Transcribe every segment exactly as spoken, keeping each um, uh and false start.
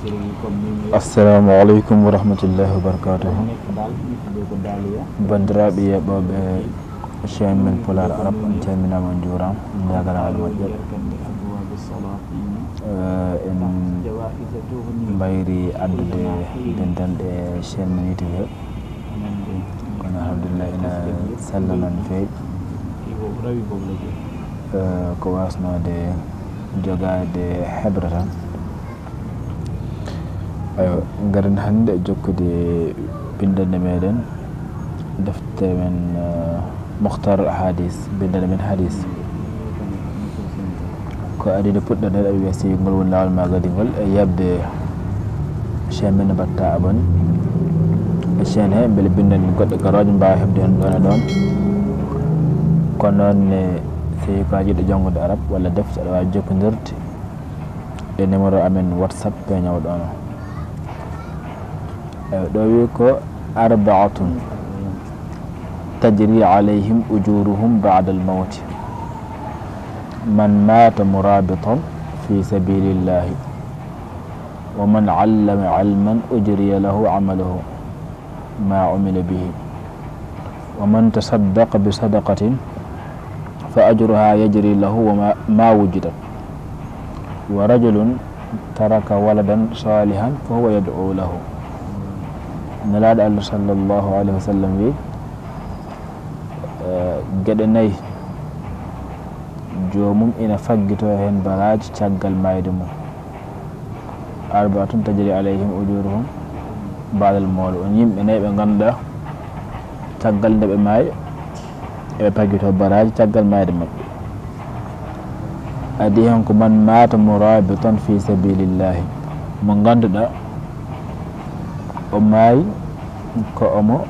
Assalamu aleykum wa rahmatullahi wa barakatuhu. Banndiraaɓe yeeɓooɓe chaîne men Pulaar Arab, on calminaama, on njuuraama, on njaaganaama e moƴƴere. Eh, en mbayri addude dental e chaîne men YouTube he. Kono alhamdulillah, ina sella noon no feewi. Eh, ko waasnoode jogaade heɓre tan. Aywa, ngaren hannde jokkude binndannde meɗen, defte men, eh, Mukhtar Hadis, binndannde men Hadis. Ko adii nde puɗɗoɗen, aɗa wiya si ngol woni laawol ma kadi ngol, e yaɓde chaîne men, mbaɗta abonné e chaîne he, mbele binndanɗe goɗɗe garooje mbaawa heɓde en ɗoon e ɗoon. Ko noon ne, so tawi ko a jiɗɗo janngude arab walla defte, aɗa waawi jokkondirde e numéro amen WhatsApp peeñoowo ɗoon o. Eywa, ɗo wi ko: "Arbaatun tajri alayhim ujuruhum ba'da al-mawti. Man mata murabitan fi sabilillahi, wa man allama ilman ujriya lahu amaluhu ma umila bihi, wa man tasaddaqa bi sadaqatin fa ajruha yajri lahu wa ma, ma wujidat, wa rajulun taraka waladan salihan fa huwa yad'u lahu." Nelaaɗo Allah sallallahu alayhi wa sallam wi, eh, geɗe nayi joomum ina faggito heen baraaji caggal maayde mum. "Arbaatun tajri alayhim ujuruhum ba'dal mawti." On yimɓe nayi ɓe ngannduɗaa, caggal nde ɓe maayi, eɓe paggito baraaji caggal maayde maɓɓe. Adii heen ko: "Man mata murabitan fi sabilillahi." Mo ngannduɗaa o maayi ko omo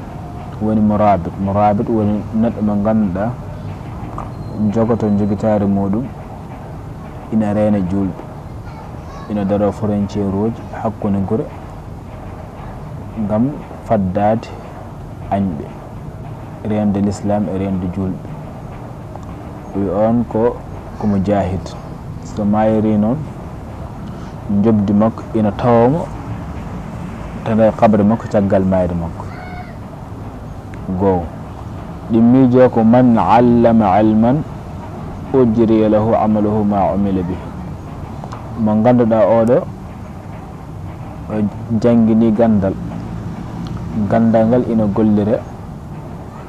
woni murabit. Murabit woni neɗɗo mo ngannduɗaa jogoto njogitaare muɗum, ina reena juulɓe, ina daroo frontière uji hakkunde gure ngam faddaade añɓe, reende l'islam e reende juulɓe. Wi on ko, ko mujahid. So maayiri noon, njoɓdi makko ina tawa mo, tan e qabre makko caggal maayde makko. Goow. Ɗi miijoo ko: "Man allama ilman ujriya lahu amaluhu ma umila bihi." Mo ngannduɗaa oɗo o janngini ganndal, ganndal ngal ina gollire,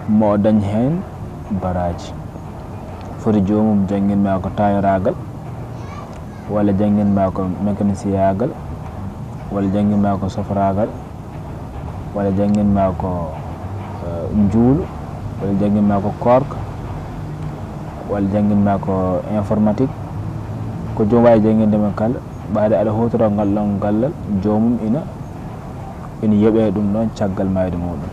mo o dañ heen baraaji. Foti joomum janngin ma ko taayiraagal, walla janngin ma ko mécaniciyaagal, walla janngin ma ko sofraagal, walla janngin ma ko, eh, njuulu, walla janngin ma ko koorka, walla janngin ma ko informatique. Ko joom waawi jannginde ma kala, ɓaade aɗa huutora ngal ɗon gallal, joomum ina, ina yoɓee ɗum ɗon caggal maayde muɗum.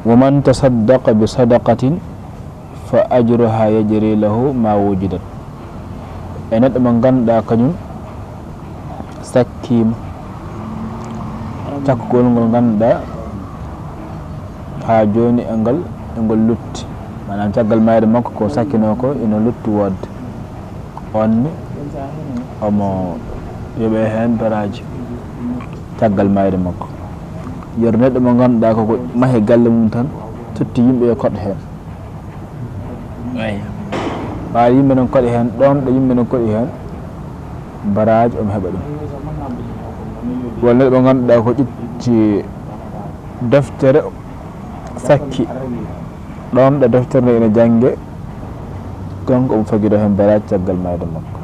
"Wa man tasaddaqa bi sadaqatin fa ajruha yajri lahu ma wujidat." E neɗɗo mo ngannduɗaa kañum sakkiima cakkugol ngol ngannduɗaa haa jooni e ngal, e ngol lutti. Maanaam caggal maayde makko ko sakkinoo ko ina lutti woodde. On ne omo yoɓee heen baraaji caggal maayde makko. Yeru neɗɗo mo ngannduɗaa ko, ko mahi galle mum tan, totti yimɓe yo koɗ heen. Eey. Ɓaawo yimɓe noon koɗi heen, ɗoon ɗo yimɓe noon koɗi heen, baraaji omo heɓa ɗum. Walla neɗɗo mo ngannduɗaa ko ƴetti deftere sakki, ɗoon ɗo deftere nde ina jannge, kanko omo fagidoo heen baraaji caggal maayde makko.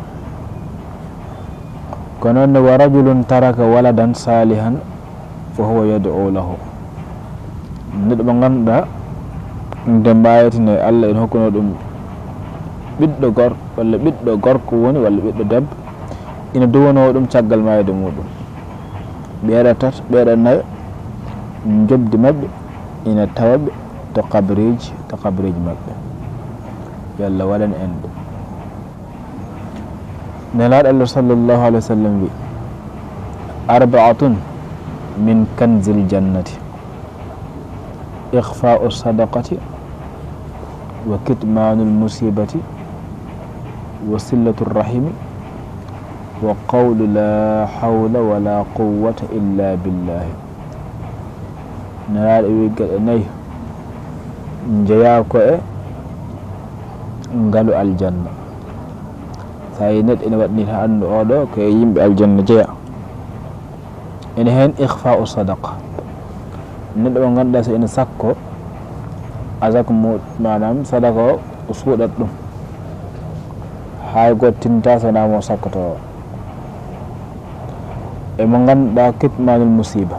Ko noon ne: "Wa rajulun taraka waladan salihan fa huwa yad'u lahu." Neɗɗo mo ngannduɗaa nde mbaawetene Allah ina hokkuno ɗum ɓiɗɗo gor-, walla ɓiɗɗo gorko woni, walla ɓiɗɗo debbo, ina duwanoo ɗum caggal maayde muɗum. Ɓeeɗo tat-, ɓeeɗo nayo, njoɓdi maɓɓe ina tawa ɓe to kabareeji, to kabareeji maɓɓe. Yo Allah waɗan en ɗum. Nelaaɗo Allah sallallahu alayhi wa sallam wi: "Arbaatun min kanzil jannati, ikhfaa'u sadaqati, wa kitmaanul musibati, wa silatu rahimi, Wa qawlu la hawla wala quwwata illa billahi. Nelaaɗo wi geɗe nayi njeyaa ko e ngalu aljanna. So a yi neɗɗo ene waɗi ni, tan anndu oɗo ko e yimɓe aljanna jeya. Ene heen ikhfa'u sadaqa. Neɗɗo mo ngannduɗaa so ene sakko asak mu, maanaam sadaka o, o suuɗat ɗum. Hay gooto tinta so wonaa mo sakkoto o. E mo ngannduɗaa kitmanul musiba.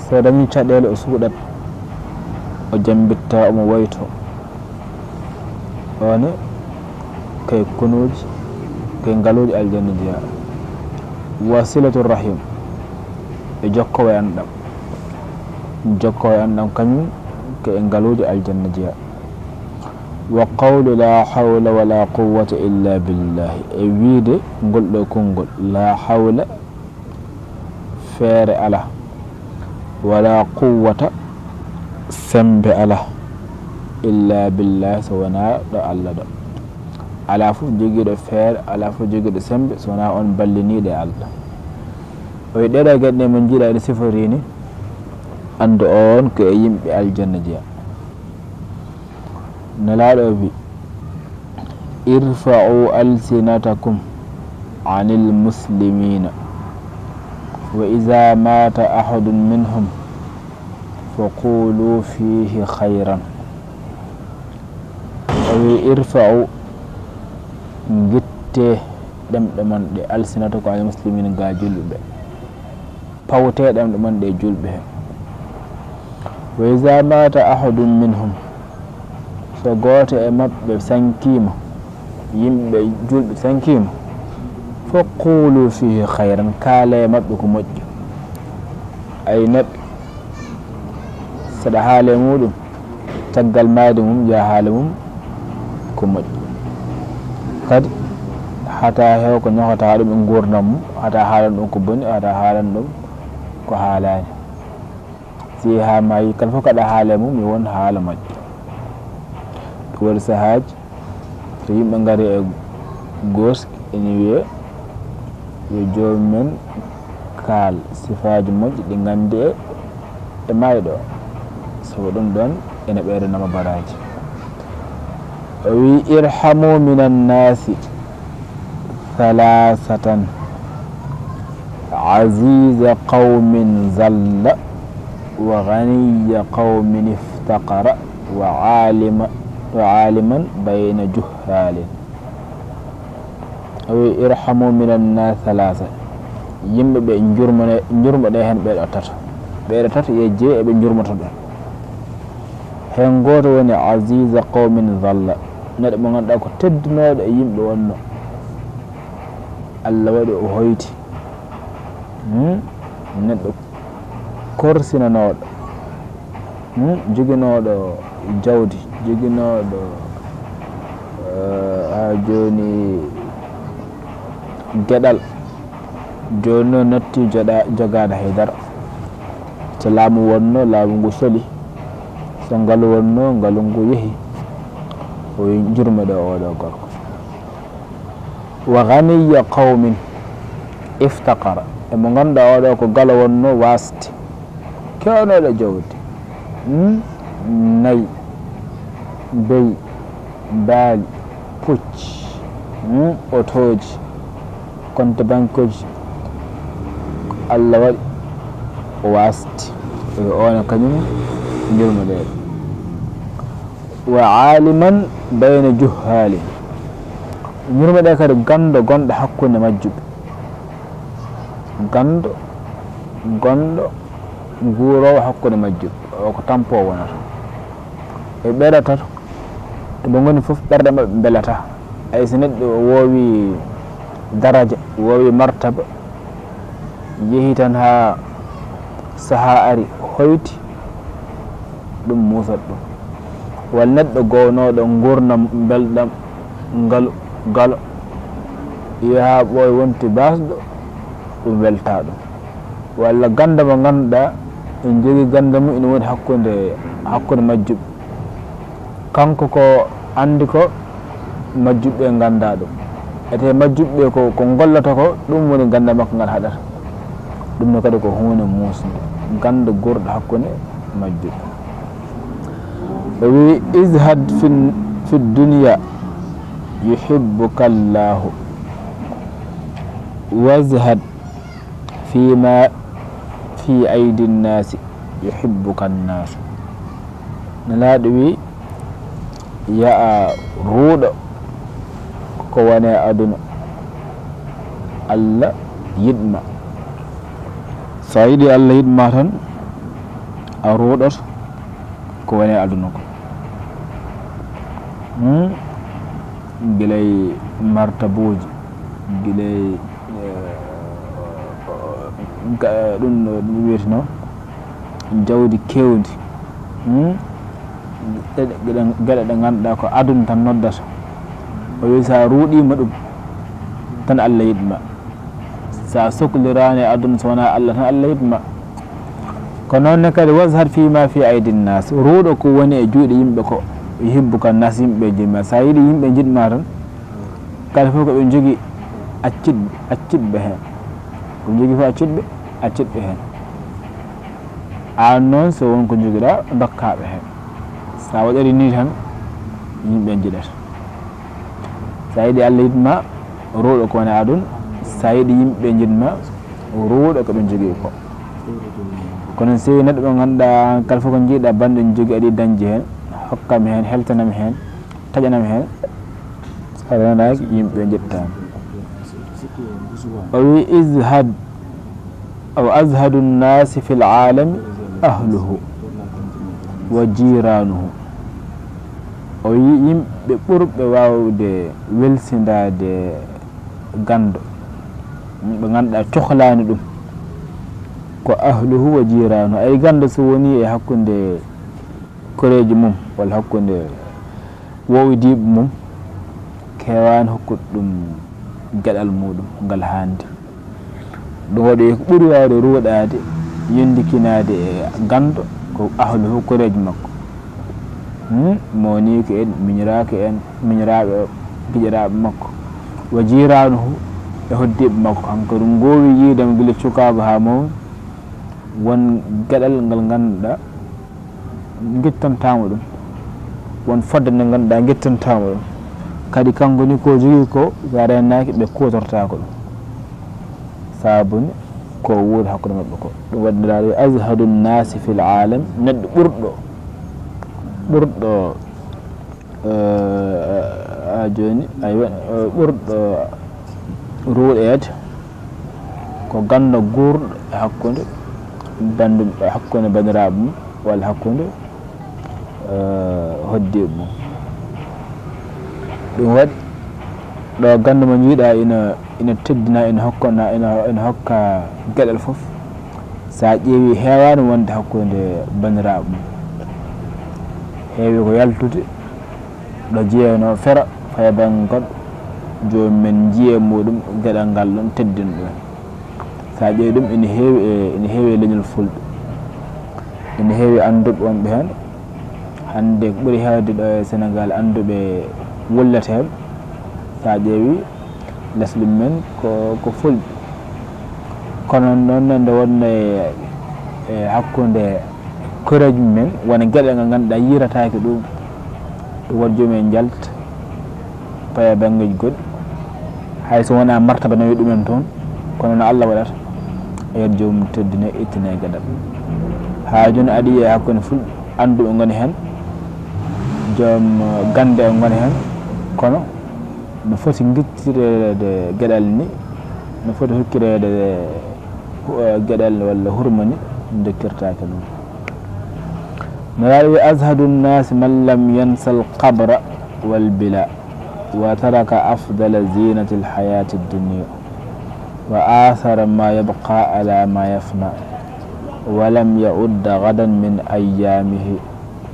So dañi caɗeele o suuɗat, o jambitta, omo woyto. One kay kunuuji, kay ngaluuji aljanna jeya. Wa silatu rahim, e jokkowo e anɗam. Jokkowo e anɗam kañum ko e ngaluuji aljanna jeya. Wa qawlu la hawla wala quwwata illa billahi, e wiide ngol ɗo konngol, la hawla, feere alaa, wala quwwata, semmbe alaa, illa billahi, so wonaa ɗo Allah ɗo. Alaa fof jogiiɗo feere, alaa fof jogiiɗo semmbe, so wonaa on balliniiɗo e Allah. O wi ɗeɗo geɗe ɗe mo njiiɗa ene siforii ni, anndu on ko e yimɓe aljanna jeya. Nelaaɗo o wi, irfa'u alsinatakum anil muslimina, wa iza mata ahadun minhum, fa qulu fihi khayran. O wi, irfa'u, ngitte ɗemɗe mon ɗe, alsinatakum anil muslimina, ga julɓe ɓe. Pawte ɗemɗe mon ɗe julɓe he. Wa iza mata ahadun minhum, so gooto e maɓɓe sankiima, yimɓe julɓe sankiima, fa qulu fihi khayran, kaale e maɓɓe ko moƴƴi. Ay neɗɗo, saɗa haale muɗum, caggal maayde mum, ya haala mum ko moƴƴi. Kadi hata heew ko ñoxata ɗum e nguurndam mum, hata haalan ɗum ko boni, hata haalan ɗum ko haalaani. Si yehi haa maayi, kala fof kaɗa haala e mum, yo won haala moƴƴo. Ɗum waɗi sahaaji, so yimɓe ngari e gooski, ene wiyee, yo joomum en kaal sifaaji moƴƴi ɗi nganndi e, e maayɗo o. Sabu ɗum ɗoon ene ɓeydanoo mo baraaji. O wi, irhamu minan naasi thalathatan, aziza qawmin zalla, wa ganiya qawmin iftaqara, wa alima, wa aliman bayna juhhalin. O wi, irhamu minan nas thalatha. Yimɓe ɓe njurmone, njurmoɗe heen ɓee ɗo tato. Ɓee ɗo tato yo jeyi e ɓe njurmotoɗon. Heen gooto woni aziza qawmin zalla. Neɗɗo mo ngannduɗaa ko teddunooɗo e yimɓe wonno. Allah waɗi o hoyti. Hmm? Neɗɗo korsinanooɗo, hmm, joginooɗo jawdi, joginooɗo, eh, haa jooni geɗal. Jooni noon natti joɗa-, jogaade hay dara. So laamu wonno, laamu ngu soli. So ngalu wonno, ngalu ngu yehi. O wi njurmo ɗo oɗo gorko. Wa ganiya qawmin iftaqara. E mo ngannduɗaa oɗo ko galo wonno, waasti. Kewnooɗo jawdi. Hmm? Nayi, beyi, baali, pucci, hmm? Otooji, konte bankoji. Allah waɗi o waasti. E oon kañum njurmo ɗe. Wa aliman bayna juhhali. Njurmo ɗe kadi ganndo gonɗo hakkunde majjuɓe. Ganndo gonɗo nguuroowo hakkunde majjuɓe. O ko tampoowo wonata. E ɓeeɗo tato, to ɓe ngoni fof, ɓerɗe maɓɓe mbelataa. Hay so neɗɗo woowi daraja, woowi martaba, yehi tan haa sahaa ari, hoyti, ɗum muusat ɗum. Walla neɗɗo gownooɗo nguurndam mbelɗam, ngalu, galo, yaha ɓooy wonti baasɗo, ɗum weltaa ɗum. Walla ganndo mo ngannduɗaa ene jogii ganndo mum ene woni hakkunde, hakkunde majjuɓe. Kanko ko anndi ko majjuɓe ɓe nganndaa ɗum. Ete majjuɓe ko, ko ngollata ko, ɗum woni ganda makko ngal haɗata. Ɗum ne kadi ko huunde muusnde, ganda gurɗo hakkunde majjuɓe. O wi, "Izhad fi, fi dunya yuhibbuka Allahu, wazhad fima fi aydi nnasi yuhibbuka nnasu." Nelaaɗo wi, "Yo a ruuɗo ko woni e aduna, Allah yiɗ ma." So a yiɗi Allah yiɗ ma tan, a ruuɗoto ko woni e aduna ko. Hmm? Gila e martabuuji, gila e, eh, ga-, ɗum no ɗum wiyeteno, jawdi keewndi. Hmm? Geɗe, geɗe, geɗe ɗe ngannduɗaa ko aduna tan noddata. O wi, so a ruuɗiima ɗum, tan Allah yiɗ ma. So a sokliraani e aduna so wonaa Allah tan, Allah yiɗ ma. Ko noon ne kadi, "Wazhad fi ma fi aydi nnas." Ruuɗo ko woni e juuɗe yimɓe ko, yuhibbuka nnas, yimɓe njiɗ ma. So a yiɗi yimɓe njiɗ ma tan, kadi fof ko ɓe njogii, accit, accit ɓe heen. Ko njogii fof accit ɓe, accit ɓe heen. Aan noon, so won ko njogiɗaa, ndokkaa ɓe heen. So a waɗirii nii tan, yimɓe njiɗat. So a yiɗi Allah yiɗ ma, ruuɗo ko woni e aduna. So a yiɗi yimɓe njiɗ ma, ruuɗo ko ɓe njogii ko. Kono so neɗɗo mo ngannduɗaa kala fof ko njiɗɗaa banndum jogii, aɗa yiɗi dañde heen, hokkam heen, heltanam heen, taƴanam heen, so a reenaaki, yimɓe njiɗtaa. O wi, "Izhad, aw azhadu nnaasi fil aalami ahluhu wa jiiraanuhu." O wi, yimɓe ɓurɓe waawde welsindaade ganndo, ɓe ngannduɗaa cohlaani ɗum, ko ahluhu wa jiiraanuhu. Ay ganndo so wonii e hakkunde koreeji mum walla hakkunde woowdiiɓe mum, keewaani hokkude ɗum geɗal muuɗum ngal haandi. Ɗum waɗi ko ɓuri waawde ruuɗaade, yondikinaade e ganndo ko ahluhu, koreeji makko. Hmm? Mawniiko en, miñiraako en, miñiraaɓe, giƴiraaɓe makko. Wa jiiraanuhu, e hoɗdiiɓe makko. Kanko ɗum ngoowi yiide mo gila cukaagu haa mawni. Won geɗal ngal ngannduɗaa, ngettantaama ɗum, won fodde nde ngannduɗaa ngettantaama ɗum. Kadi kanko ni ko jogii ko, so a reenaaki ɓe kuutortaako ɗum. Sabu ni ko wuuri hakkunde maɓɓe ko. Ɗum waɗi nde laaɗo azhadu nnaasi fil aalam, neɗɗo ɓurɗo, ɓurɗo, eh, haa jooni, aywa, eh, ɓurɗo ruuɗeede ko ganndo guurɗo e hakkunde banndum, e hakkunde banndiraaɓe mum, walla hakkunde, eh, hoɗdiiɓe mum. Ɗum waɗi ɗo ganndo mo njiiɗaa ina, ina teddina, ina hokkana, ina, ina hokka geɗal fof. So a ƴeewi, heewaani wonde hakkunde banndiraaɓe mum. Heewi ko yaltude ɗo jeyanoo fera, faya bannge goɗɗo, joomum en njiya e muuɗum geɗal ngal ɗoon teddinɗo. So a ƴeewi ɗum, ina heewi e, ina heewi e leñol Fulɓe. Ina heewi annduɓe wonɓe heen. Hannde ko ɓuri heewde ɗo e Senegaal annduɓe wulleteeɓe. So a ƴeewi, lesɗum men ko, ko Fulɓe. Kono noon ne, nde wonno e, e hakkunde koreeji men, wona geɗe ɗe ngannduɗaa yiirataake ɗum, ɗum waɗi joomum en njalta, paya banngeeji goɗɗi. Hay so wonaa martaba nawi ɗumen toon, kono no Allah waɗata, yo joomum teddine, ittine geɗal. Haa jooni aɗa yiya hakkunde Fulɓe, annduɓe ngoni heen, joom gannde en ngoni heen, kono no foti ngittireede geɗal ni, no foti hokkireede hu-, geɗal walla hurma ni, ndokkirtaake ɗum. Nelaaɗo wi, "Azhadu nnaasi man lam yansa al-qabra wal bila, wa taraka afdala zinati al-hayati ad-dunya, wa athara ma yabqa ala ma yafna, wa lam ya'udda ghadan min ayyamihi,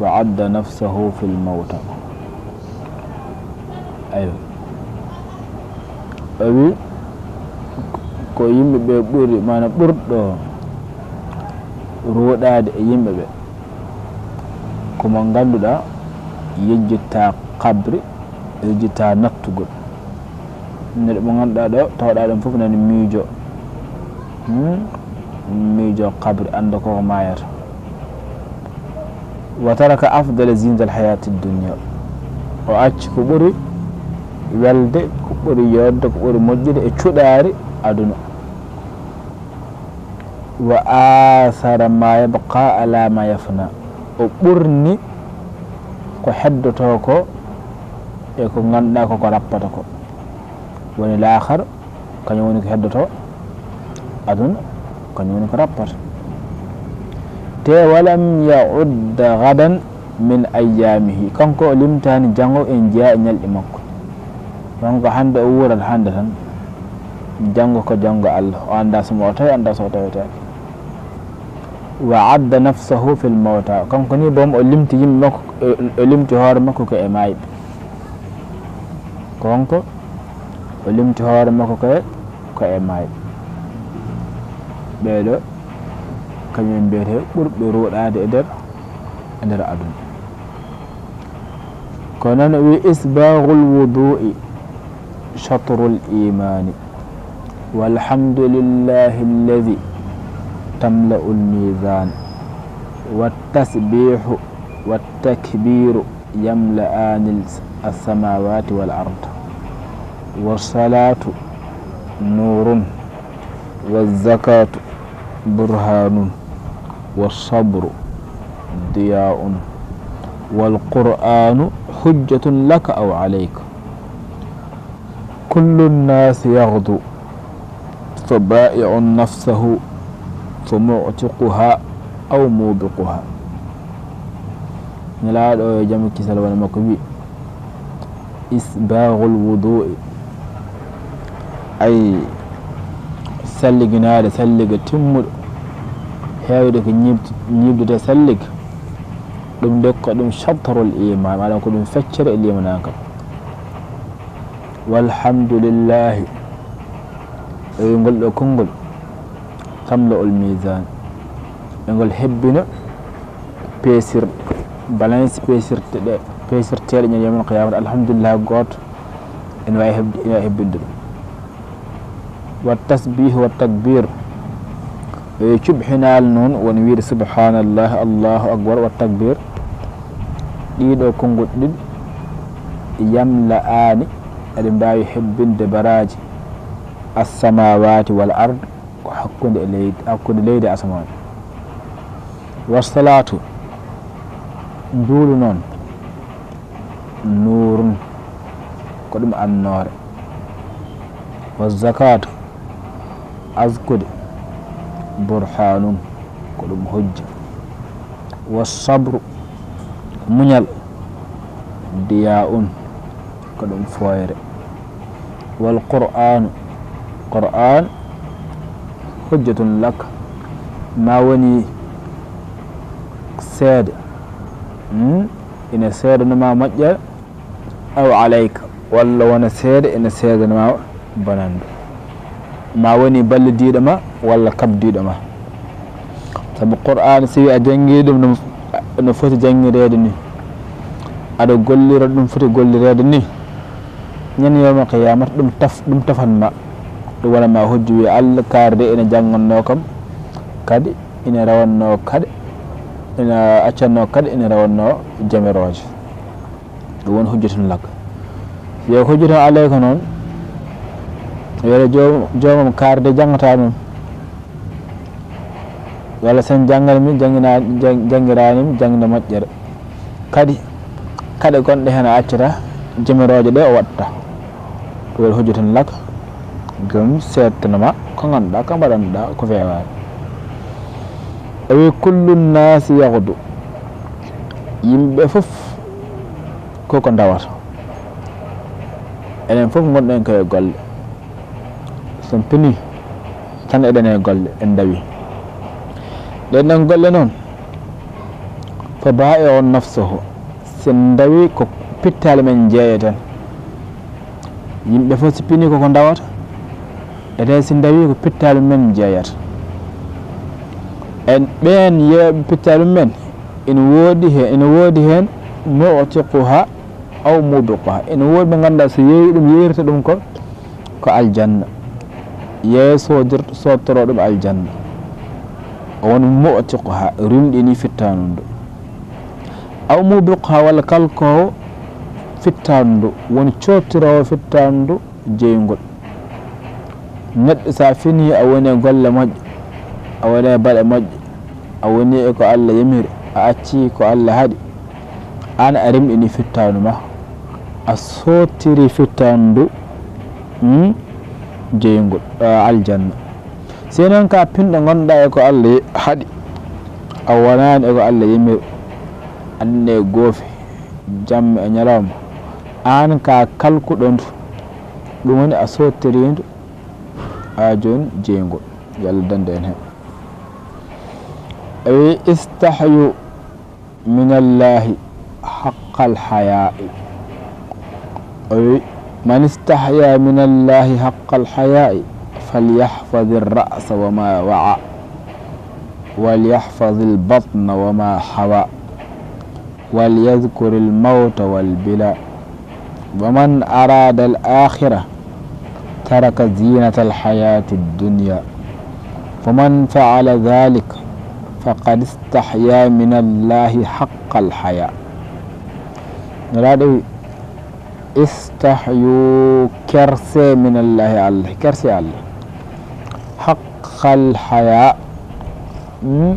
wa adda nafsahu fil mawta." Aywa. O wi, ko yimɓe ɓe ɓuri, maanaam ɓurɗo ruuɗaade e yimɓe ɓe, ko mo ngannduɗaa yejjitaa qabri, yejjitaa nattugol. Neɗɗo mo ngannduɗaa ɗo, tawɗaa ɗum fof nani miijo. Hmm? Miijo kabri, annda ko o maayata. Wa taraka afdala zinata alhayati dunya. O acci ko ɓuri welde, ko ɓuri yodde, ko ɓuri moƴƴude e cuɗaari aduna. Wa athara ma yabqa ala ma yafna. O ɓurni ko heddotoo ko e ko ngannduɗaa ko ko rappata ko. Woni laakhar, kañum woni ko heddotoo, aduna, kañum woni ko rappata. Te walam yaudda gadan min ayyamihi, kanko o limtaani janngo en jeyaa e ñalɗi makko. Kanko hannde o wuurat hannde tan, janngo ko janngo Allah, o anndaa so mo o tawi, anndaa so o tawetaake. Wa adda nafsahu fil mawta, kanko ni boom o limti yimɓe makko, o, o limti hoore makko ko e maayɓe. Kanko o limti hoore makko ko e, ko e maayɓe. Ɓeeɗo, kañum en mbiyetee ɓurɓe ruuɗaade e nder, e nder aduna. Ko noon o wi, isbaghul wudu'i shatrul imani, walhamdulillahi alladhi tamla'ul mizan, wat tasbihu wat takbiru yamla'ani as-samawati wal ard, was salatu nurun, waz zakatu burhanun, was sabru diya'un, wal qur'anu hujjatun laka aw alayk. Kullu nnasi yaghdu, fa ba'i'un nafsahu, fa mu'tiquha aw mubiquha. Nelaaɗo yo jam e kisal wone makko wi, isbaghul wudu'i, ay salliginaade salliga timmuɗo, heewde ko ñiibt-, ñiiɓdude salliga, ɗum de ko ɗum shatrul iman, maanaam ko ɗum feccere e limanaagal. Walhamdulillahi, e ngol ɗo konngol, tamla'ul mizan, e ngol hebbina peesirɗe, balance peesirte ɗe, peesirteeɗe ñande yawmal qiyamata, alhamdulillah gooto ene waawi hebde, ene waawi hebbinde ɗum. Wa tasbih wa takbir, e cuɓhinaal noon woni wiide subhanallah, allahu akbar, wa takbir. Ɗiɗo konngol ɗiɗi, yamla'ani, aɗe mbaawi hebbinde baraaji, as-samawati wal ard, ko hakkunde e leydi, hakkunde leydi e asamaan. Wa salatu, njuulu noon, nurun, ko ɗum annoore. Wa zakatu, askude, burhanun, ko ɗum hujja. Wa sabru, muñal, diya'un, ko ɗum fooyre. Wal qur'anu, qur'an, hujjatun lak, ma woni seede, hmm? Ina seedanoma moƴƴere, aw alayka, walla wona seede ene seedanoma bonannde, ma woni ballidiiɗo ma walla kabdiiɗo ma. Sabu Qur'aana, si a janngii ɗum no, no foti janngireede ni, aɗa gollira ɗum foti gollireede ni, ñande yawmal qiyaamata ɗum taf-, ɗum tafan ma, ɗum wona ma hujju, wiya Allah kaari de ina janngannoo kam, kadi ina rewannoo kadi, ina accannoo kadi ina rewannoo jamirooje. Ɗum woni hujjatun lak. Yo hujjatun alayka noon, wiyata joom-, joomam kaari de janngataa ɗum. Walla sen janngani mi, janngina-, janng-, janngiraani mi jannde moƴƴere. Kadi, kaɗe gonɗe heen a accata, jamirooje ɗe o waɗta. Ɗum woni hujjatun lak, ngam seedtanama ko ngannduɗaa, ko mbaɗanɗaa, ko feewaani. O wi, "Kullu nnaasi yaghdu." Yimɓe fof ko ko ndawata. Enen fof ngonɗen ko e golle. So en pinii, tan eɗen e golle, en ndawi. Ɗen ɗon golle noon, fa baa'i'un nafsahu, so en ndawi ko pittaali men njeeyeten. Yimɓe fof si pinii ko ko ndawata, ete si ndawi ko pittaali men njeeyata. En ɓeen yeeyooɓe pittaali men, ina woodi heen, ina woodi heen mu'tiquha aw mubiquha. Ina woodi ɓe ngannduɗaa so yeeyi ɗum, yeeyrata ɗum ko Ko aljanna. Yeesodir sottoro ɗum aljanna. O woni mu'tiquha, rimɗini fittaandu ndu. Aw mubiquha, walla kalkoowo fittaandu ndu, woni cottiroowo fittaandu ndu jeyngol. Neɗɗo, so a finii, a woni e golle moƴƴe, a woni e baɗe moƴƴe, a woni e ko Allah yamiri, a accii ko Allah haɗi, aan a rimɗini fittaandu ma, a sottiri fittaandu ndu, hmm, jeyngol, a, aljanna. Si noon ka pinɗo ngonɗa e ko Allah haɗi, a wonaani e ko Allah yamiri, annde goofi, jamma e ñalawma, aan ka kalkuɗo ndu, ɗum woni a sottiri ndu, a jooni jeyngol. Yo Allah dandu en heen. O wi, "Istahyu minallahi haqqal haya'i." O wi, "Man istahya minallahi haqqal haya'i, falyahfazir ra'sa wa ma wa'a, walyahfazil batna wa ma hawa." وليذكر الموت والبلى. ومن أراد الآخرة ترك زينة الحياة الدنيا. فمن فعل ذلك فقد استحيا من الله حق الحياء. Nulaaɗo wi, "Istahyu, kerse, minallahi, Allah, kerse Allah. Haqqal haya, mm,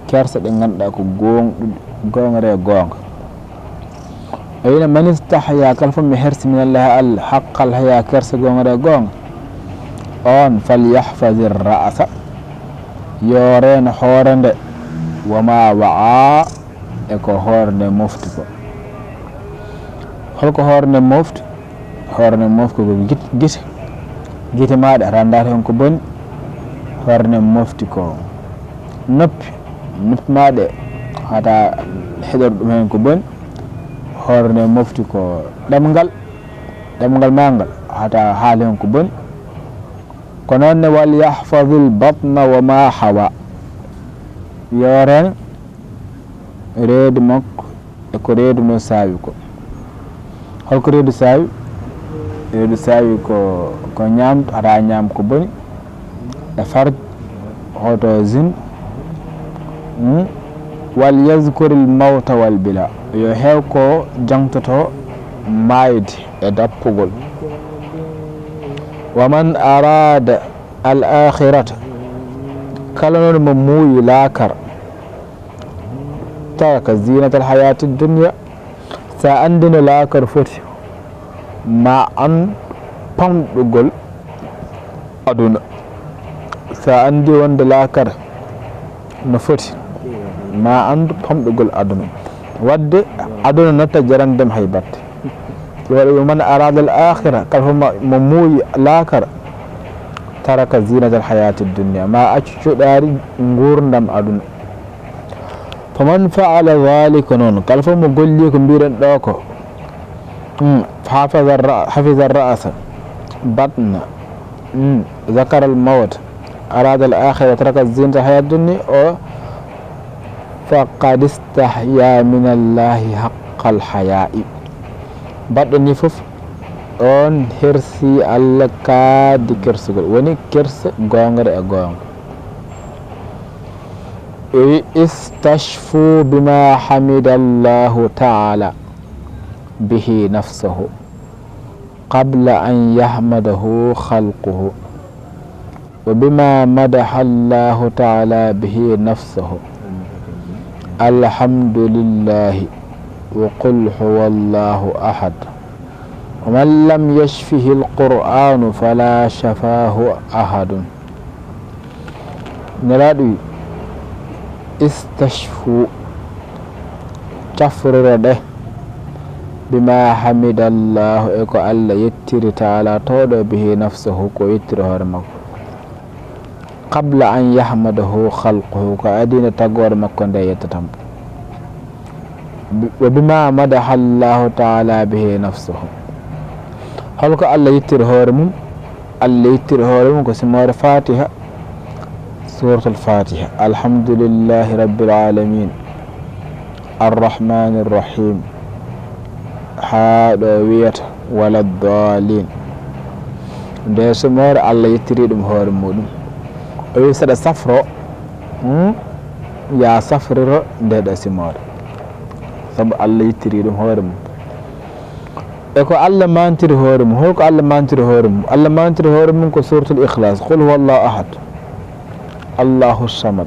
kerse ɗe ngannduɗaa ko gooŋɗuɗe, gooŋre e gooŋga." O wi'no, "Man istahya, kala fof mi hersi, minallahi, Allah, haqqal haya, kerse gooŋre e gooŋga, on, falyahfazir ra'sa, yo reeno hoore nde, wa ma wa'a, e ko hoore nde mofti ko." Holko hoore nde mofti? Hoore nde mofti ko git-, gite. Gite maaɗa, haɗa ndaara heen ko boni. Hoore nde mofti ko noppi. Noppi maaɗa, haɗa heɗora ɗum heen ko boni. Hoore nde mofti ko ɗemngal. Ɗemngal maa ngal, haɗa haala heen ko boni. Ko noon ne, "Wal yahfazil batna wa ma hawa." Yo reen reedu makko e ko reedu no saawi ko. Holko reedu saawi? Reedu saawi ko, ko ñaamdu, haɗa ñaam ko boni, e farj, hoto zin. Hmm? "Wal yazkuril mawta wal bila." Yo heew ko jaŋtoto maayde e dappugol. "Wa man arada al akhirata." Kala noon mo muuyi laakar, "taraka zinatal hayati dunya." Sa anndi no laakar foti, ma an pamɗugol aduna. Sa anndi wonde laakar no foti, ma anndu pamɗugol aduna. Wadde aduna natta jarande ma hay batte. Ɗum waɗi, "Wa man arada al akhira", kala fof ma-, mo muuyi laakar, "taraka zinatal hayati dunya", ma accu cuɗaari nguurndam aduna. "Faman fa'ala dhalika", noon, kala fof mo golli ko mbiɗen ɗo ko, mm, hafaza ra-, hafiza ra'sa, batna, mm, zakara al mawt, arada al akhira, taraka zinata hayat dunya, o, "faqad istahya min Allahi haqqal haya'i." Baɗɗo ni fof, on hersi Allah kaadi kersugol, woni kersa goongre e goonga. O wi, "Istashfu bima hamida Allahu ta'ala bihi nafsahu, qabla an yahmadahu khalquhu, wa bima madaha Allahu ta'ala bihi nafsahu, alhamdulillahi, wa qul huwallahu ahad, wa man lam yashfihi alqur'anu fala shafahu ahadun." Nelaaɗo wi, "Istashfu, cafroro ɗe, bima hamidallahu, e ko Allah yettiri, taala towɗo, bihi nafsahu, ko yettiri hoore makko, qabla an yahmadahu khalquhu, ko adii nde tagoore makko nde yettata mo." Bi-, wa bima madaha Allahu ta'ala bihi nafsahu. Holko Allah yettiri hoore mum? Allah yettiri hoore mum ko simoore Fatiha, Suratul Fatiha. "Alhamdulillahi Rabbil Alamin, Arrahmanir Rahim." Haa ɗo wiyata, "Wala dhalin." Nde simoore Allah yettiri ɗum hoore muɗum. O wi saɗa safro, hmm? Ya safriro nde ɗo simoore. Sabu Allah yettiri ɗum hoore mum. E ko Allah mantiri hoore mum. Holko Allah mantiri hoore mum? Allah mantiri hoore mum ko suratul Ikhlas. Qul huwa Allahu ahad. Allahu samad.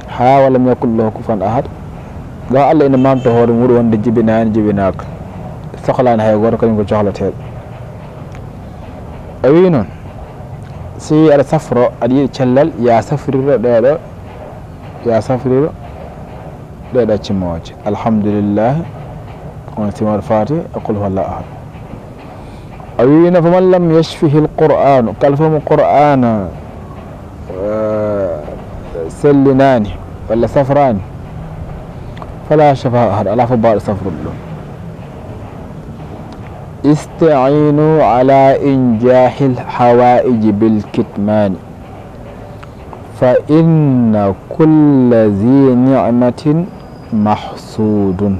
Ha wa lam yakun lahu kufuwan ahad. Ɗo Allah ina manto hoore mum wonde jibinaani, jibinaaka. Sohlaani hay gooto, kañum ko cohlateeɗo. O wi noon, si aɗa safro, aɗa yiɗi cellal, ya safriro ɗeɗo, ya safriro ɗeɗo cimooje. Alhamdulillah, on simor fati, e qul huwallahu ahad. O wiino, faman lam yashfihi alqur'anu, kala fof mo qur'ana, eh, sellinaani walla safraani, fala shafa ahad, alaa fof baawɗo safrude ɗum. Istainu ala injahil hawaiji bil kitmani, fa inna kulla zi ni'matin mahsudun.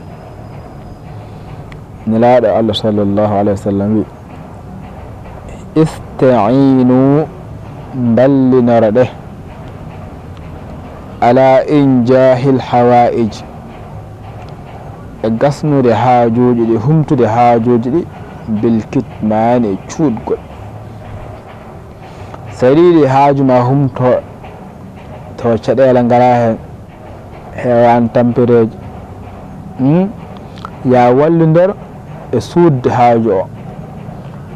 Nelaaɗo Allah sallallahu alaihi wasallam wi, istainu, mballinoro ɗe, ala injahil hawaij, e gasnude haajuuji ɗi, humtude haajuuji ɗi, bil kitmani, e cuuɗgol. So yiɗi haaju ma humto, tawa caɗeele ngala heen, heewaani tampereeji, hmm? Ya wallindor e suuɗde haaju o.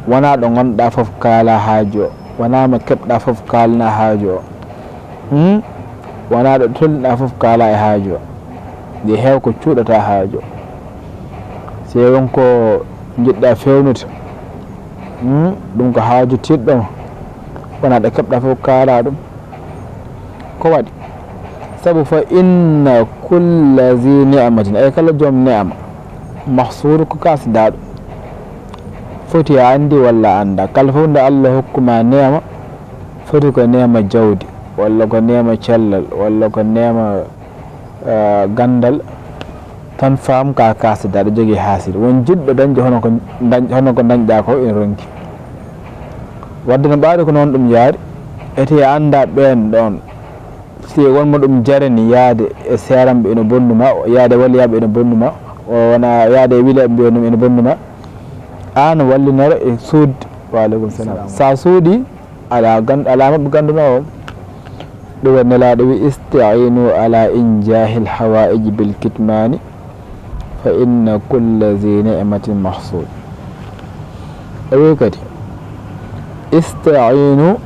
Wonaa ɗo ngonɗa fof kaala haaju o. Wonaa mo keɓɗa fof kaalna haaju o. Hmm? Wonaa ɗo tolniɗa fof kaala e haaju o. Nde heew ko cuuɗata haaju o. Si won ko njiɗɗa feewnude, hmm? Ɗum ko haaju tiiɗɗo ma. Wonaa ɗo keɓɗa fof kaala ɗum. Ko waɗi? Sabu fa inna kulla zi ni'matin, ay kala joom ne'ama, mahsuru ko kasidaaɗo. Foti a anndi walla a annda. Kala fof nde Allah hokkuma ne'ama, foti ko ne'ama jawdi, walla ko ne'ama cellal, walla ko ne'ama, eh, ganndal, tan faam ka kasidaaɗo jogii haasiri. Won jiɗɗo dañde hono ko dañ-, hono ko dañɗa ko ene ronki. Wadde no ɓaade ko noon ɗum yaari, ete a annda ɓeen ɗoon. Si won mo ɗum jarani yaade e seeramɓe ene bonnuma, yaade waliyaaɓe ene bonnuma, o wona yaade e wilaaɓe mbiyon ɗum ene bonnuma, aan wallinoro e suuɗde. Wa aleykum salam. Sa suuɗi, ala gan-, ala maɓɓe ganndunoowo. Ɗum waɗi Nelaaɗo wi, istainu ala injahil hawaiji bil kitmani, fa inna kulla zi ni'matin mahsud. O wi kadi, istainu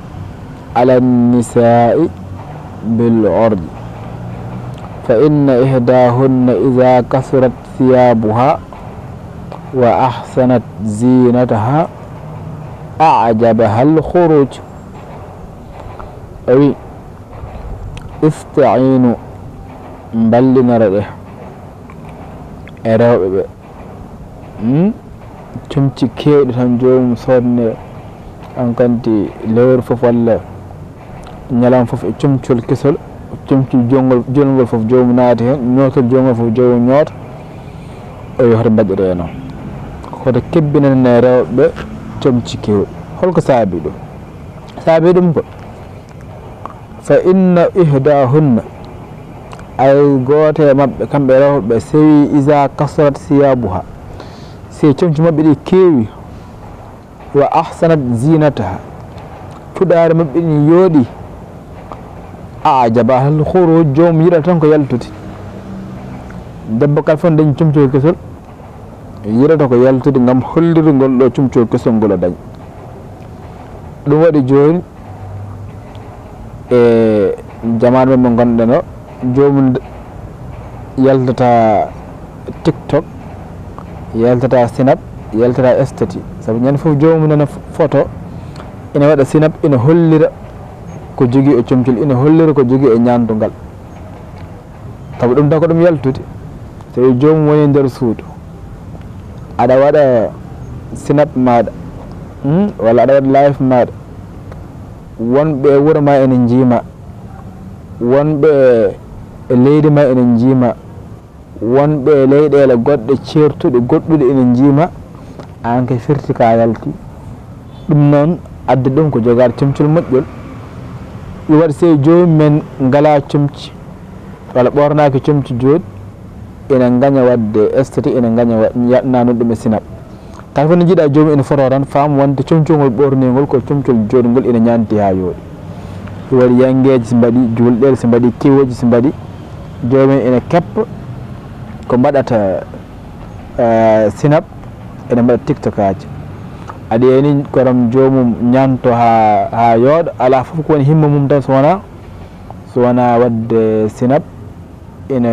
ala nisai bil urdi, fa inna ihdahunna iza kasurat thiyabuha wa ahsanat zinataha ajabaha al khuruj. O wi, istainu, mballinoro ɗe e rewɓe ɓe. Hmm? Comci keewɗi tan joomum soodne, an kanti lewru fof walla ñalawma fof e comcol kesol, comci jolngol, jolngol fof joomum naati heen, ñootol jolngol fof joomum ñoota. O wi hoto mbaɗire e noon. Hoto kebbinane rewɓe comci keewɗi. Holko saabi ɗum? Saabi ɗum ko, fa inna ihdahunna, ay gooto e maɓɓe, kamɓe rewɓe, sewi iza kasurat siyabuha, si comci maɓɓe ɗi keewi, wa ahsanat zinataha, cuɗaari maɓɓe ɗi yooɗi, ajabaha al khuruj, joomum yiɗa tan ko yaltude. Debbo kala fof dañi comcol kesol, yiɗata ko yaltude ngam hollirde ngol ɗo comcol kesol ngol o dañi. Ɗum waɗi jooni e jamaanu men mo ngonɗen o, joomum d-, yaltata TikTok, yaltata Snap, yaltata statut. Sabu ñande fof joomum nana f-, photo, ina waɗa Snap, ina hollira ko jogii e comcol, ina hollira ko jogii e ñaandugal. Sabu ɗum tan ko ɗum yaltude. So tawi joomum woni e nder suudu, aɗa waɗa Snap maaɗa, hmm, walla aɗa waɗa live maaɗa, wonɓe e wuro ma ene njiima, wonɓe e leydi ma ene njiima, wonɓe e leyɗeele goɗɗe ceertuɗe goɗɗuɗe ene njiima, aan kay firti ka yalti. Ɗum noon, Adde ɗum ko jogaade comcol moƴƴol. Ɗum waɗi so joomum en ngalaa comci, walla ɓoornaaki comci jooɗi, ina ngaña waɗde estati, ina ngaña wa-, yaɗna noon ɗum e sinap. Kala fof nde njiɗa joomum ina foto tan, faam wonde comcol ngol ɓoorningol ko comcol jooɗngol ina ñaanti haa yooɗi. Ɗum waɗi yanngeeji so mbaɗi juulɗeele, so mbaɗi kiwooji, so mbaɗi joomum en ina keppa ko mbaɗata, eh, sinap, ina mbaɗa tiktokaaji. Aɗa yiya ni koram joomum ñaanto haa, haa yooɗa, alaa fof ko woni himma mum tan so wonaa, so wonaa waɗde sinap, ina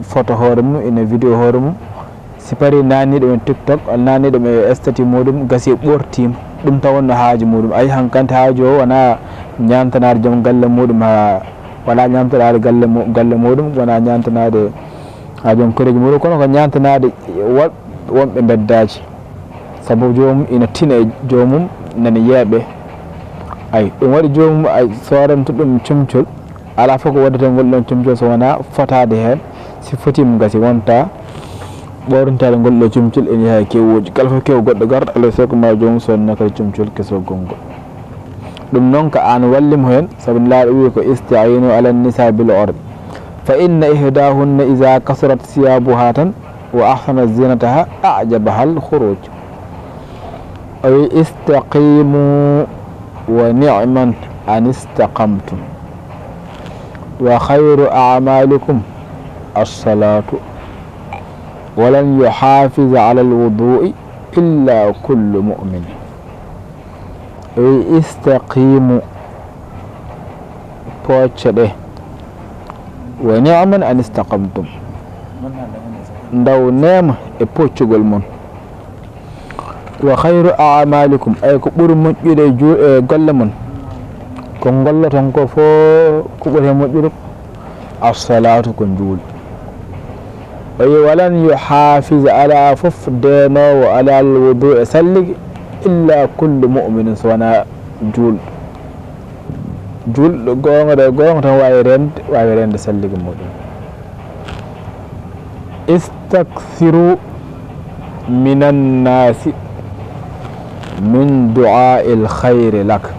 foto hoore mum, ina vidéo hoore mum. Si parii naatni ɗum e tiktok, walla naatni ɗum e estati muɗum, gasi ɓoortiima. Ɗum tan wonno haaju muɗum. Ayi, hankanti haaju o wonaa ñaantanaade joom galle muɗum haa, wonaa ñaantanaade galle mu-, galle muɗum, wonaa ñaantanaade haa joom koreeji muɗum, kono ko ñaantanaade woɗ-, wonɓe mbeddaaji. Sabu joomum ina tina e joomum, nana yeeɓe. Ayi, ɗum waɗi joomum, ay, sooranta ɗum comcol. Alaa fof ko waɗata ngol ɗoon comcol so wonaa fotaade heen. Si fotiima gasi, wonta ɓoornitaade ngol ɗoo comcol ene yaha e kewooji. Kala fof kewo goɗɗo garɗo, alaa e sago ma joomum sonna kadi comcol kesol gongol. Ɗum noon ko aan walli mo heen, sabu Nelaaɗo wii ko, "Ista'iinu ala nisa bil urfi, fa inna ihdahunna iza kasurat siyabuha tan wa ahsanat zinataha a'jabahal khuruj." O wi, "Istaqimu wa ni'man an istaqamtum. Wa khayru a'malikum as-salatu. Wa lan yuhafiza ala al-wudu'i illa kullu mu'min." O wi, "Istaqimu, pocce ɗe, wa ni'man an istaqamtum, ndaw neema e poccugol mon. Wa khayru a'malikum, ay ko ɓuri moƴƴude e ju-, e golle mon, ko ngolloton ko fof ko ɓuri heen moƴƴude, as-salatu, ko juulde." O wi, "Wa lan yuhafiza, alaa fof deenoowo, ala al-wudu'i, e salligi, illa kullu mu'minin, so wonaa juulɗo." Juulɗo goonga ɗo, goonga tan waawi reende, waawi reende salligi muɗum. "Istakthiru minan nasi min du'a'il khayri lak.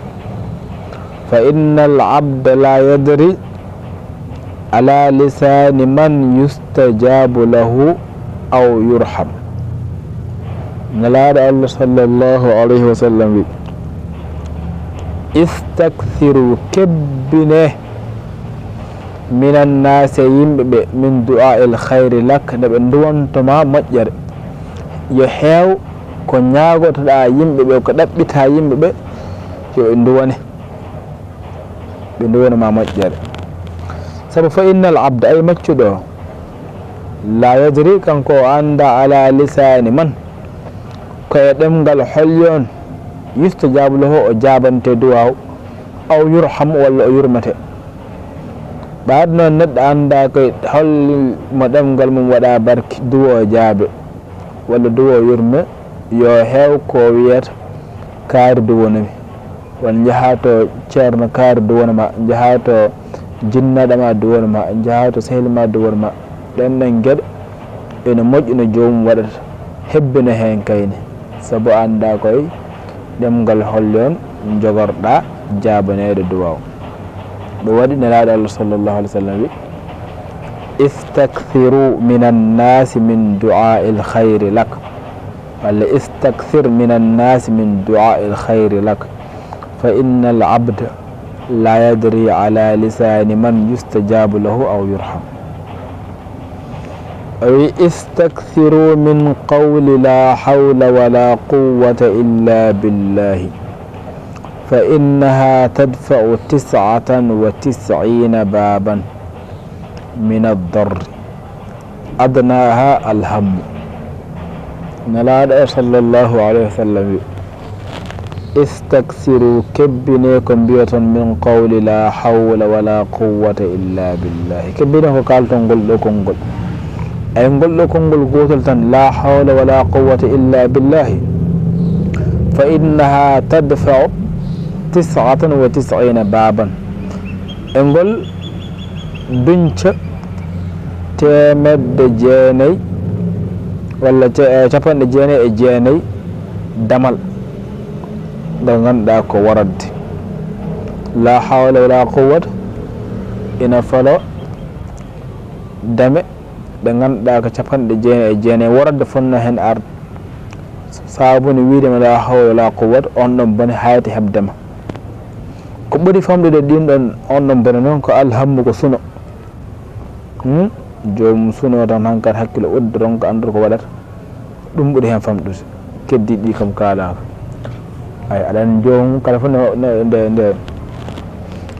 Fa innal abda la yadri ala lisani man yustajabu lahu aw yurham." Nelaaɗo Allah sallallahu alayhi wa sallam wi, "Istakthiru, kebbine, minan nasi, yimɓe ɓe, min du'a'il khayri lak, nde ɓe nduwanto ma moƴƴere. Yo heew ko ñaagotoɗaa yimɓe ɓe, ko ɗaɓɓitaa yimɓe ɓe, yo ɓe nduwane." Ɓe nduwana ma moƴƴere. Sabu fa innal abda, ay maccuɗo o, la yadri, kanko o annda ala lisani man, ko e ɗemngal holyon, yustajabu lahu, o jaabante duwaaw, aw yurham, walla o yurmete. Ɓaade noon neɗɗo annda ko hol mo ɗemngal mum waɗa barki, duwo o jaabe, walla duwo o yurme, yo heew ko wiyata kaari duwonami. Won njahaa to ceerno kaari duwona ma, njahaa to jinnaɗo ma duwona ma, njahaa to sehil ma duwona ma. Ɗen ɗon geɗe ene moƴƴi no joomum waɗata, hebbina heen kayni, sabu a anndaa koy ɗemngal holli on njogorɗaa jaabaneede duwaaw. Ɗum waɗi Nelaaɗo Allah sallallahu alaihi wasallam wi, "Istakthiru minan nasi min du'a'il khayri lak." Walla, "Istakthir minan nasi min du'a'il khayri lak, fa innal abda la yadri ala lisani man yustajabu lahu aw yurham." O wi, "Istakthiru min qawli la hawla wala quwwata illa billahi, fa innaha tadfa'u tis'atan wa tis'ina baban min ad-darri, adnaha alhammu." Nelaaɗo o sallallahu alaihi wasallam wi, "Istaksiru, kebbine ko mbiyaton min qawli la hawla wala quwwata illa billahi." Kebbine ko kalton ngol ɗo konngol. Ay ngol ɗo konngol gootol tan, la hawla wala quwwata illa billahi. Fa innaha tadfa'u tis'atan wa tis'ina baban. E ngol duñca teemedde jeenayi walla te-, eh, capanɗe jeenayi e jeenayi damal. Nde ngannduɗaa ko waradde, la hawla wala quwwata, ina falo dame ɗe ngannduɗaa ko capanɗe jeenayi e jeenayi, waradde fotnoo heen arde. Sabu ne wiide ma la hawla wala quwwata, on ɗon bone hayti heɓde ma. Ko ɓuri famɗude ɗin ɗon, on ɗon bone noon ko alhammu, ko suno. Hmm? Joomum suno tan, hankadi hakkille udda, ronka anndude ko waɗata. Ɗum ɓuri heen famɗude. Keddiiɗi ɗi kam kaalaaka. Ay, aɗa anndi joomum kala fof nde, nde, nde,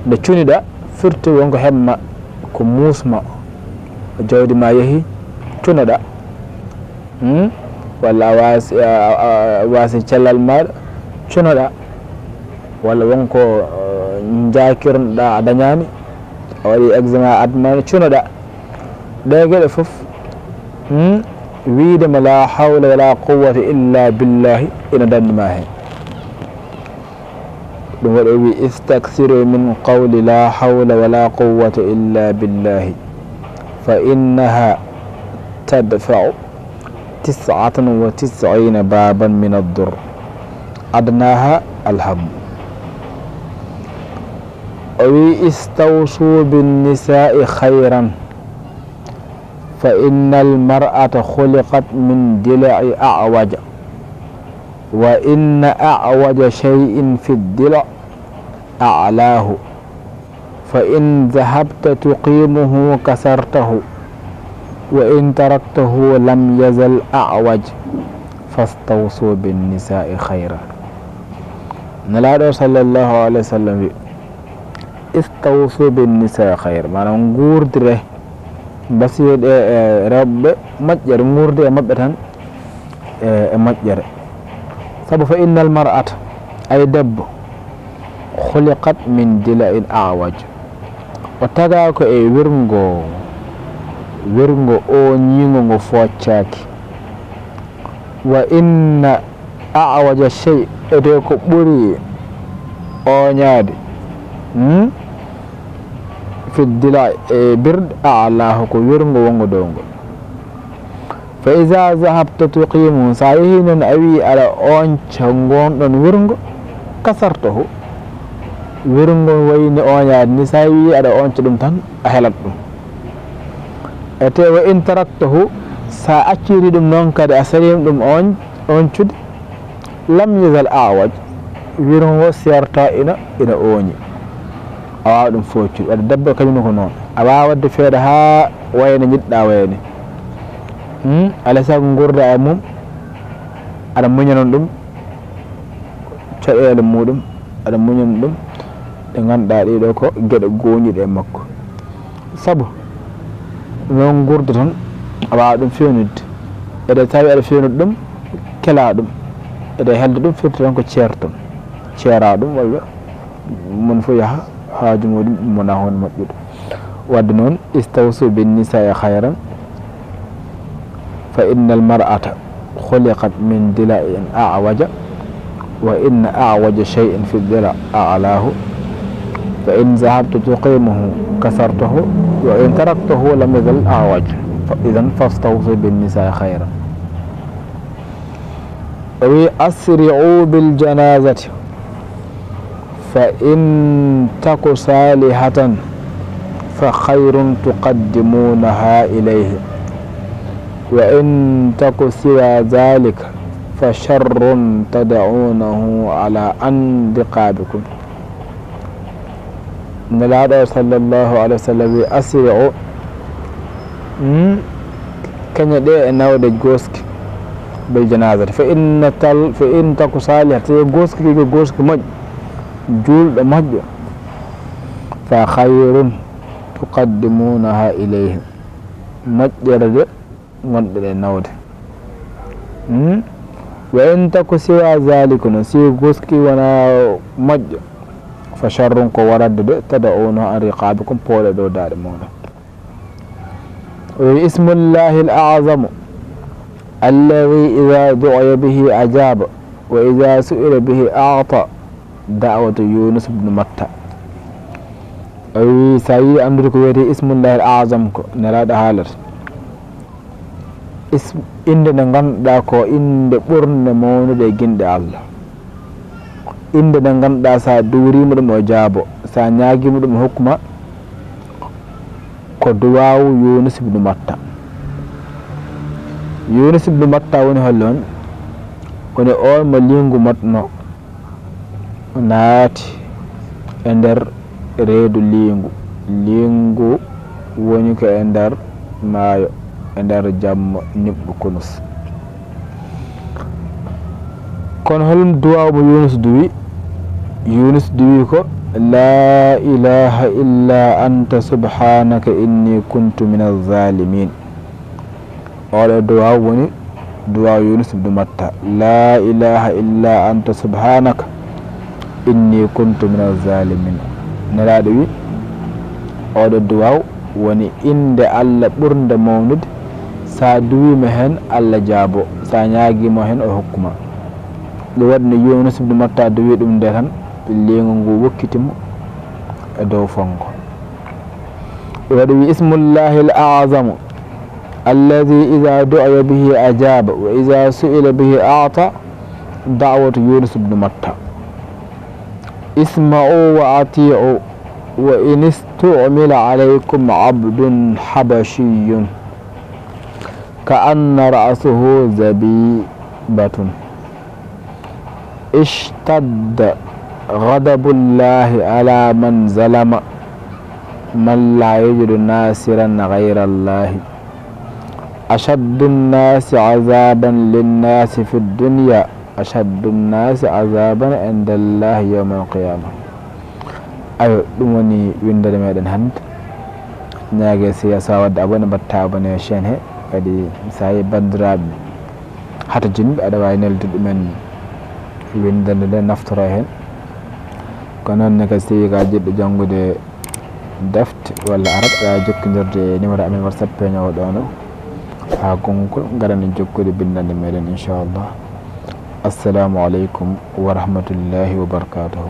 nde cuniɗaa, firti wonko heɓma, ko muusma, jawdi ma yehi, cunoɗaa. Hmm? Walla a waasi, a, a, a waasi cellal maaɗa, cunoɗaa. Walla wonko, eh, njaakirnoɗaa a dañaani, a waɗi examen a admaani, cunoɗaa. Ɗee geɗe fof, hmm, wiide ma la hawla wala quwwata illa billahi ina danndi ma heen. Ɗum waɗi o wi, "Istaksiru min qawli la hawla wala quwwata illa billahi, fa innaha tadfa'u tis'atan wa tis'ina baban min ad-durr, adnaha alhammu." O wi, "Istawsu bin nisa'i khayran, fa innal mar'ata khuliqat min dila'i a'waja, wa inna a'waja shay'in fi dila' a'lahu, fa in dhahabta tuqimuhu kasartahu, wa in taraktahu lam yazal a'waj, fastawsu bin nisa'i khayra." Nelaaɗo sallallahu alayhi wa sallam wi, "Istawsu bin nisa'i khayra." Maanaam, nguurdire, mbasiyee ɗe e rewɓe moƴƴere, nguurde e maɓɓe tan e, e moƴƴere. Sabu, "Fa innal mar'ata", ay debbo, "khuliqat min dila'in a'waj", o tagaa ko e wirngo, wirngo ooñiingo ngo fooccaaki. "Wa inna a'waja shay", ete ko ɓuri ooñaade, hmm? "Fi dila", e birɗe, "a'lahu", ko wirngo wonngo dow ngo. "Fa iza dhahabta tuqimu", so a yehii noon a wii aɗa ooñca ngoon ɗoon wirngo, "kasartahu", wirngo wayi no ooñaade ni, so a wii aɗa ooñca ɗum tan, a helat ɗum. Ete, "wa in taraktahu", so a accirii ɗum noon kadi, a saliima ɗum ooñ-, ooñcude, "lam yazal a'waj", wirngo ngo seertaa ina, ina ooñi. A waawaa ɗum fooccude. Wadde debbo kañum ko noon. A waawaa waɗde feere haa wayde njiɗ-ɗaa wayde. Hmm? Alaa e sago nguurdaa e mum, aɗa muñana ɗum caɗeele muuɗum, aɗa muñana ɗum ɗe ngannduɗaa ɗee ɗoo ko geɗe gooñiiɗe e makko. Sabu, noon nguurda tan, a waawaa ɗum feewnude. Ede tawi aɗa feewnude ɗum, kelaa ɗum. Ede helde ɗum, firti tan ko ceerton. Ceeraa ɗum, walla mon fof yaha haaju muuɗum, ɗum wonaa huunde moƴƴude. Wadde noon, "Istawsu bin nisa'i khayran, fa innal mar'ata khuliqat min dila'in a'waja, wa inna a'waja shay'in fi dila' a'lahu, fa in dhahabta tuqimuhu kasartahu, wa in taraktahu lam yazal a'waj, fa idhan fastawsu bin nisa'i khayran." O wi, "Asri'u bil janazati, fa in taku salihatan fa khayrun tuqaddimunaha ilayhi, wa in taku siwa dhalika fa sharrun tad'unahu ala andiqabikum." Nelaaɗo sallallahu alayhi wa sallam wi, "Asri'u, hmm, keñe ɗe e nawde gooski, bil janazati, fa inna tal-, fa in taku salihatan, so gooski ki ko gooski moƴƴo, juulɗo moƴƴo, fa khayrun tuqaddimunaha ilayhi, moƴƴere de ngonɗen e nawde. Hmm? Wa in taku siwa zalika, no si gooski wona moƴƴo, fa sharrun, ko waradde de, tada'unahu an riqabikum, pooɗe dow daaɗe mooɗon." O wi, "Ismullahi al-a'zamu, alladhi idha du'iya bihi ajaba, wa idha su'ila bihi a'ta, da'watu Yunus ibn Matta." O wi, so a yiɗi anndude ko wiyetee Ismullahi al-A'zam ko, Nelaaɗo haalata. Is-, innde nde ngannduɗaa ko innde ɓurnde mawnude e ginɗe Allah. Innde nde ngannduɗaa, so a duwiriima ɗum o jaabo, so a ñaagiima ɗum o hokku ma, ko duwaawu Yuunus ibnu Matta. Yuunus ibnu Matta woni hollo on? Woni oon mo liingu matno, naati e nder reedu liingu. Liingu woni ko e nder maayo, e nder jamma niɓɓu kunus. Kono holum duwaaw mo Yuunus duwi? Yuunus duwi ko, "Laa ilaaha illa anta subhaanaka inni kuntu mina zaalimiin." Oɗo duwaaw woni duwaaw Yuunus ibnu Matta, "Laa ilaaha illa anta subhaanaka inni kuntu mina zaalimiin." Nelaaɗo wi, oɗo duwaaw woni innde Allah ɓurnde mawnude, so a duwiima heen, Allah jaabo, so a ñaagiima heen, o hokkuma. Ɗum waɗi nde Yuunus ibnu Matta duwi ɗum nde tan, liingu ngu wokkiti mo e dow fonngo. Ɗum waɗi wi, "Ismullahi al-a'zamu, allazi iza du'iya bihi ajaba, wa iza su'ila bihi a'ta, da'watu Yuunus ibnu Matta." "Isma'u wa ati'u, wa in istu'mila alaykum abdun habashiyyun ka anna ra'sahu zabibatun. Ishtadda ghadabullahi ala man zalama, man la yajidu nasiran ghayra Allahi. Ashaddu nnasi azaban linnasi fi dunya, ashaddu nnasi azaban inda Allahi yawma alqiyama." Ayo, ɗum woni winndere meɗen hannde. Ñaage si a waɗde abonné, mbaɗta abonné e chaîne he. Kadi so a yi banndiraaɓe hata jinɓe, aɗa waawi neldude ɗumen winndere nde, naftoro heen. Ko noon ne kadi, so tawii ko a jiɗɗo janngude defte walla arab, aɗa waawi jokkondirde e numéro amen WhatsApp peeñoowo ɗo no, haa konngol ngaran en jokkude binndannde meɗen, inchallah. Assalamu aleykum wa rahmatullahi wa barakatuhu.